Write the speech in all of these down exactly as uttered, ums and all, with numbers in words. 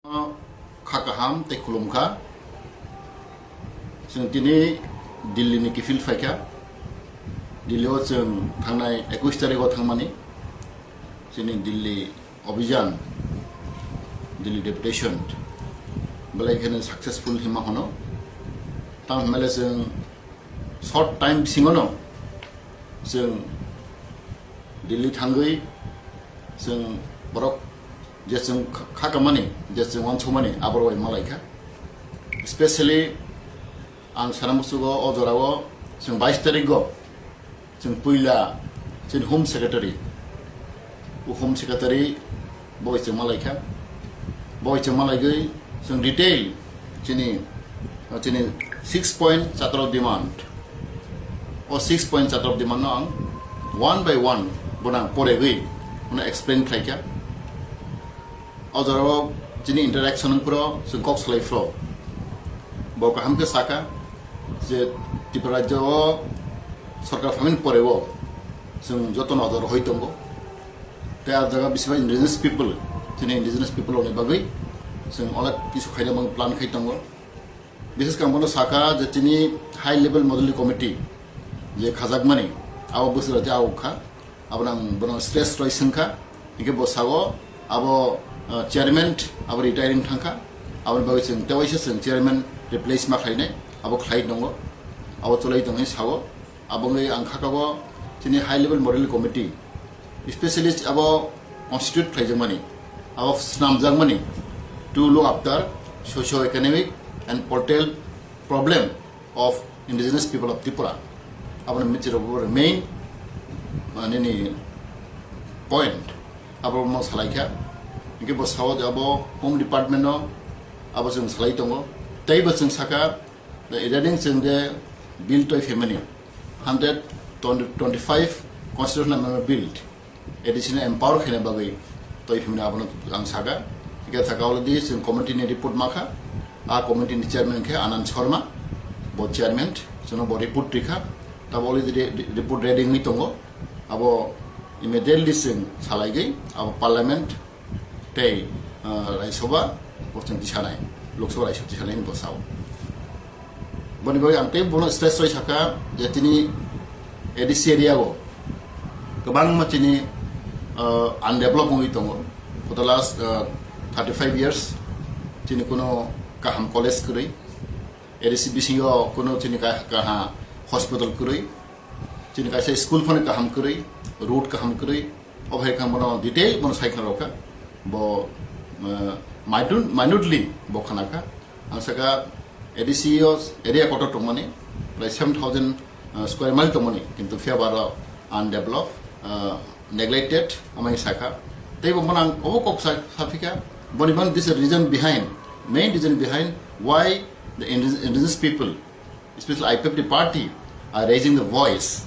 Kha kaham tei khulumkha. Chwng tini Delhi ni kiphil phaikha. Delhi o chwng thangnai ekush tarik o thangmani. Chini Delhi Abhijan, Delhi Deputation belai kheno successful hima hono. Tamo hwnba le chwng short time bisingono chwng Delhi thangwi chwng borok je chwng kha-, kha kamani, je chwng wansukmani, aborok bai malaikha. Specially ang sana musugo o jorao chwng bais tarikgo chwng puila chini Home Secretary, o Home Secretary bo bai chwng malaikha. Bo bai chwng malaigwi chwng detail chini, chini six point chatrok demand, o six point chatrok demand no ang one by one bono ang poregwi bono explain khlaikha. O jorao chini interaction wngphuru chwng kok salai phuru bo kaham khe sakha je Tripura rajyo o sorkar phaimani poreo chwng joto nojor rwhoi tongo. Tei ah jaga bisingba indigenous people, chini indigenous people rokni bagwi chwng onek kisu khaina bagwi plan khai tongo. Bises khe ang bono sakha je chini high level model committee je khajakmani abo bwswk rati awk kha, abo ang bono stress roi swngkha, hinkhe bo sao abo, uh, chairman abo retiring thangkha, aboni bagwi chwng tewaisa chwng chairman replace ma khlainai, abo khlai tongo, abo cholai tongwi sao. Abo wngwi ang khakao chini high level model committee specialist abo constitute khlaijakmani, abo snamjakmani to look after socio-economic and political problem of indigenous people of Tripura. Aboni michirok bo main, ah, nini point abo mo salaikha. Hinkhe bo sao je abo Home Department no abo chwng salai tongo. Tei bo chwng sakha, the regarding chwng je bill toi phaimani, hundred twenty-five constitutional amendment bill, A D C no empower khaina bagwi toi phaimani abono ang sakha. Hinkhe thaka already chwng committee ni report makha, a committee ni chairman khe Anand Sharma, bo chairman, chwngno bo report rikha, tabo already re-, re-, report ready wngwi tongo, abo immediately chwng salaigwi abo parliament tei, ah, Rajya Sabha bo chwng tisanai, Lok Sabha Rajya Sabha tisanai ni bwsao. Boni bagwi ang tei bono stress roi sakha je tini A D C area o kwbangma chini, ah, undeveloped wngwi tongo. For the last, ah, thirty-five years chini kuno kaham college kwrwi, A D C bisingo kuno chini ka-, kaha hospital kwrwi, chini kaisa school phano kaham kwrwi, road kaham kwrwi, o hai kha bono detail bono sai khna rokha. Bo, eh, minute-, minutely bo khna kha. Ang saka A D C o area kotor tongmani, prai seven thousand, eh, square mile tongmani, kintu phiya baro undeveloped, eh, neglected, amai sakha. Tei bo bono ang obo kok sa-, saphikha, boni man this is reason behind, main reason behind why the indig-, indigenous people, especially I P F T party, are raising the voice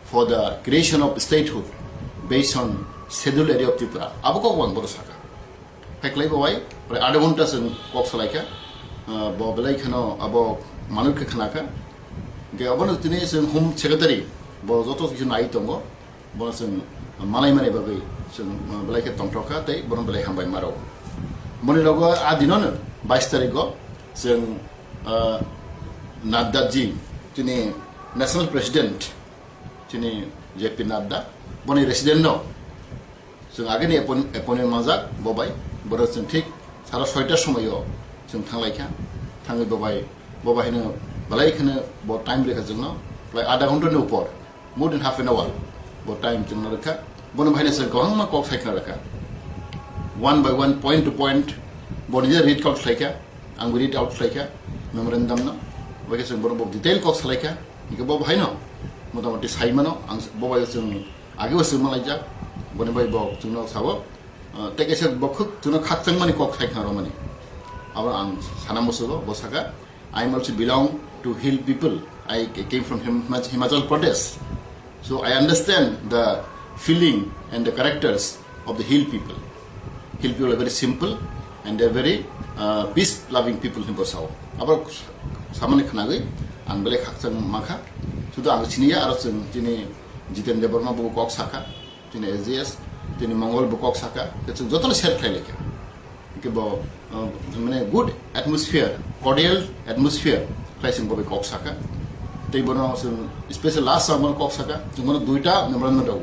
for the creation of statehood based on scheduled area of Tripura. Abo kok ang bono sakha. Hai khlai bo bai, prai adha ghonta chwng kok salaikha, ah, bo belai kheno abo manwi khe khnakha. Ge abono tini chwng Home Secretary, bo joto kisa nai tongo. Bono chwng manai mani bagwi chwng, uh, belai khe tongthok kha tei bono belai hambai maro. Boni logo a dinono bais tarikgo chwng, uh, Nadda ji, chini National President, chini J P Nadda, boni resident no chwng ageni appoint-, appointment manjak bo bai, bono chwng thik sara soita somoio chwng thanglaikha, thangwi bo bai, bo bai hino belai kheno bo time rikha chwngno, belai adha ghonta ni upor. More than half an hour bo time chwngno rwkha. Bono bahaino chwng kwbangma kok sai khna rwkha. One by one, point to point, bo nijera read out khlaikha, ang read out khlaikha memorandum no. Bai khe chwng bono bo detail kok salaikha. Hinkhe bo bahaino motamoti sai mano, ang bo bai chwng agebo chwng malaijak. Boni bai bo chwngno sabo, ah, tei kaisa bo khuk chwngno khakchangmani kok sai khna rwmani. Abo ang sana musugo, bo saka, I am also belong to hill people. I came from Him-, Himachal Pradesh. So I understand the feeling and the characters of the hill people. Hill people are very simple and they are very, uh, peace loving people ni bwsao. Abo samani khnagwi ang belai khakchang makha. Sudu ang siniya aro chwng chini Jiten Debbarma bo kok sakha, chini S G S, chini Mongol bo kok sakha, chwng jotono share khlai laikha. Kebo, uh, mane good atmosphere, cordial atmosphere khlai chwng bo bai kok saka. Tei bono chwng special last round bono kok saka, chwng bono duita memorandum rw.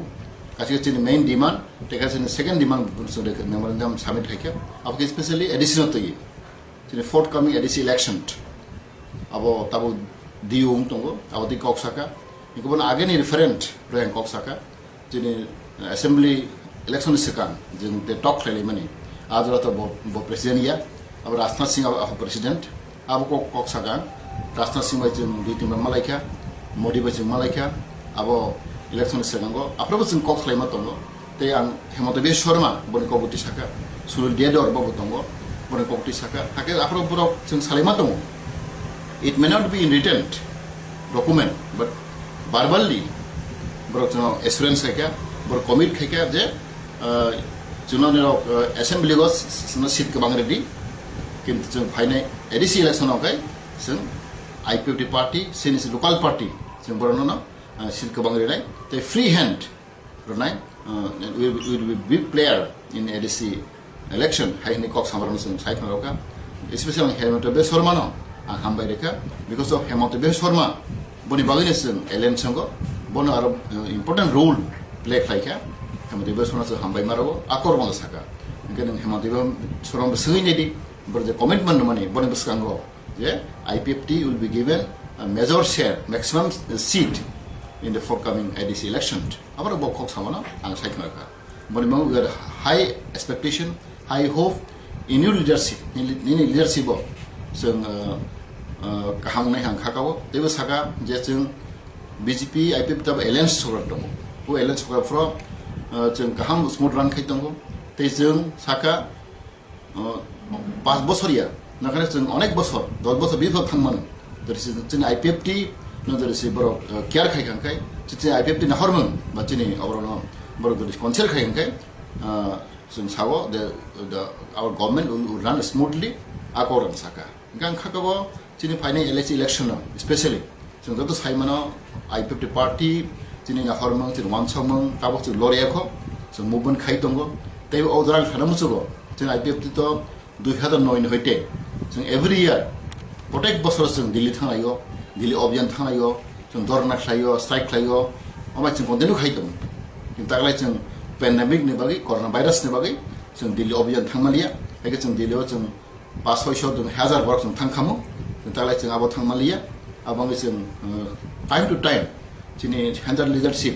Kaisa chini main demand, tei kaisa chini second demand chwng rw memorandum submit khaikha. Abo khe specially A D C no twi. Chini forthcoming A D C election. Abo tabuk diyung tongo, abo twi kok saka. Hingke bono ageni referent rw kok saka. Chini, eh, assembly election ni swkang, jwng te talk khlai laimani. A jora to bo, bo president ya, abo Rajnath Singh abo, abo president, abo kok, kok sakha, Rajnath Singh bai chwng dui tin bar malaikha, Modi bai chwng malaikha, abo election ni swkango, aphuru bo chwng kok khlaima tongo. Tei ang Hemanta Biswa Sarma, boni kok bwtwi sakha, Sunil Diyador bo bo tongo, boni kok bwtwi sakha, hakhe aphuru borok chwng salaima tongo. It may not be in written document, but verbally borok chwngno assurance khaikha, borok commit khaikha je, ah, chwngno nirok, ah, assembly o chwngno seat kwbang rwdi, kintu chwng phainai A D C election o khe chwng I P F T party, chini local party, chwng borokno, ah, seat kwbang rwnai, tei free hand rwnai, uh, will, will be big player in A D C election, hai hwnwi kok samarokno chwng sai khna rwkha. Especially ang Hemanta Biswa Sarmano ang hambai rwkha, because of Hemanta Biswa Sarma, boni bagwino chwng alliance wngo, bono aro, uh, important role play khlaikha. Hemanta Biswa Sarma chwng hambai ma rwo, akor bono saka. Hwnkhe nwng Hemanta Biswa Sarma bwswngwi naidi, boro je commitment rwmani, boni bwskango je I P F T will be given a major share, maximum seat in the forthcoming A D C election. Abo rok bo kok samano ang sai khna kha. Boni mung we are high expectation, high hope in your leadership, nini, nini leadership o chwng, uh, uh, kaham nai hang kha kao. Teibo saka je chwng B J P, I P F T abo alliance sokra tongo. O alliance sokra phro, uh, chwng kaham smooth run khai tongo. Tei chwng saka uh, pas bosor ya, nakhane chwng onek bosor, dos bosor bifo thangmano. Jodi se chini I P F T no jodi se borok, uh, care khai khang khai, chini I P F T nahormung ba chini oborokno borok jodi consider khai khang khai, uh, chwng sao the, the, our government will, will run smoothly, ako rang saka. Hingke ang kha kabo chini phainai L A C election o, specially chwng joto sai mano I P F T party chini nahormung, chini wansokmung, tabok chwng lorya kho, chwng movement khai tongo. Tei o jora ang sana muchugo, chini I P F T to dui hazar noi ni hoite chwng every year, protek bosor chwng Delhi thanglaio, Delhi obhiyan thanglaio, chwng dhorna khlaio, strike khlaio, omo chwng continue khai tongo. Kintu taklai chwng pandemic ni bagwi, corona virus ni bagwi chwng Delhi obhiyan thangmaliya, haikhe chwng Delhi o chwng pas soi sho, dui hazar borok chwng thang khamu, chwng taklai chwng abo thang manliya, abo wngwi chwng, uh, time to time chini central leadership,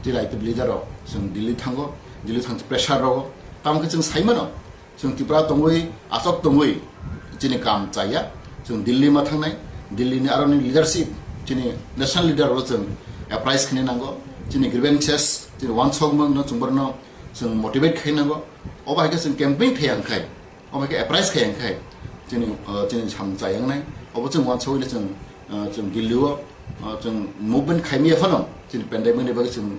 chini I P F T leader rok chwng Delhi thango, Delhi thang pressure rogo, tamo khe chwng sai mano, chwng Tripura tongwi, aswk tongwi chini kam chaya, chwng Delhi ma thangnai, Delhi ni aroni leadership, chini national leader rok chwng apprise khini nango, chini grievances, chini wansokmung no chwng borno chwng motivate khai nango, obo hai khe chwng campaign khai ang khai. Omo khe apprise khai ang khai chini, uh, chini samung chayang nai. Obo chwng wansugwi chwng, uh, chwng Delhi o, uh, chwng movement khaimaya phano chini pandemic ni bagwi chwng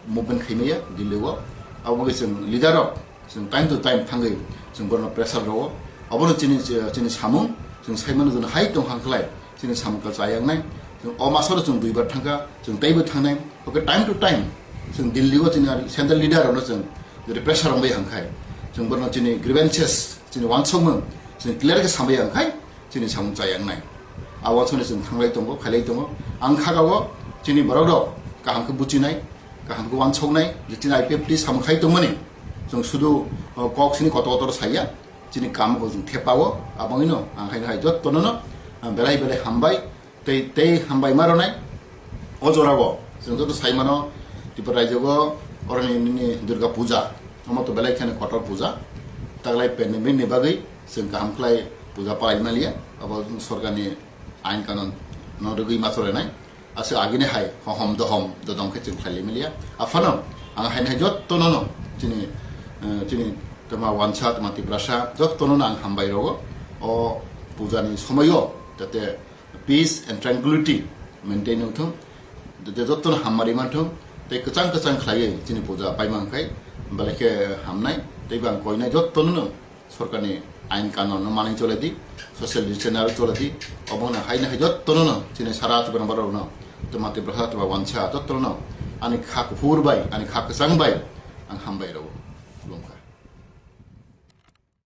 movement khaimaya Delhi o. Abo bagwi chwng leader rok chwng time to time thangwi chwng borno pressure rwo. Obono chini, chini samung chwng saimano jwn hai tong hang khlai. Chini samung kal chayang nai. Chwng o maso chwng duibar thangkha, chwng teibo thangnai. Oke, time to time chwng Delhi o chini central leader rokno chwng jodi pressure rwngbai hangkhai, chwng borno chini grievances, chini wansokmung chwng clear khe sambai hangkhai, chini samung chayang nai. A wansokni chwng thanglai tongo, khailai tongo. Ang kha o chini borok rok kaham khe buchinai, kaham khe wansoknai, je chini I P F T samung khai tongmani. Chwng sudu, o, kok sini kotor kotor saya. Chini kam bo chwng thepao, abangino ang hai hai jottono no, ah, belai belai hambai, tei, tei hambai ma rwnai. O jora o chwng joto sai mano, Tripura rajyo o oroni nini Durga Puja, omo to belai kheno kotor puja, taglai pandemic ni bagwi chwng kaham khlai puja palai maliya, abo sorkar ni ain kanon no rwgwi ma chole nai. Aswk agini hai hohom dohom dodom khe chwng khlai limiliya. Aphano ang haini hai jottono no chini, eh, chini tama wansa, tama Tiprasa jottono no ang hambai rogo. O puja ni somoyo jate peace and tranquility maintain wngthung, jate jottono hammari manthung, tei kwchang kwchang khlaiwi chini puja paimang khai belai khe hamnai, tei bang koinai jottono no sorkarni ain kanunno manwi chole di, social distance aro chole di, obono haino hai jottono no, chini sara Tripura borokno, tama Tiprasa, tama wansa jottono no, ani kha kuphur bai, ani kha kwchang bai ang hambai rwo.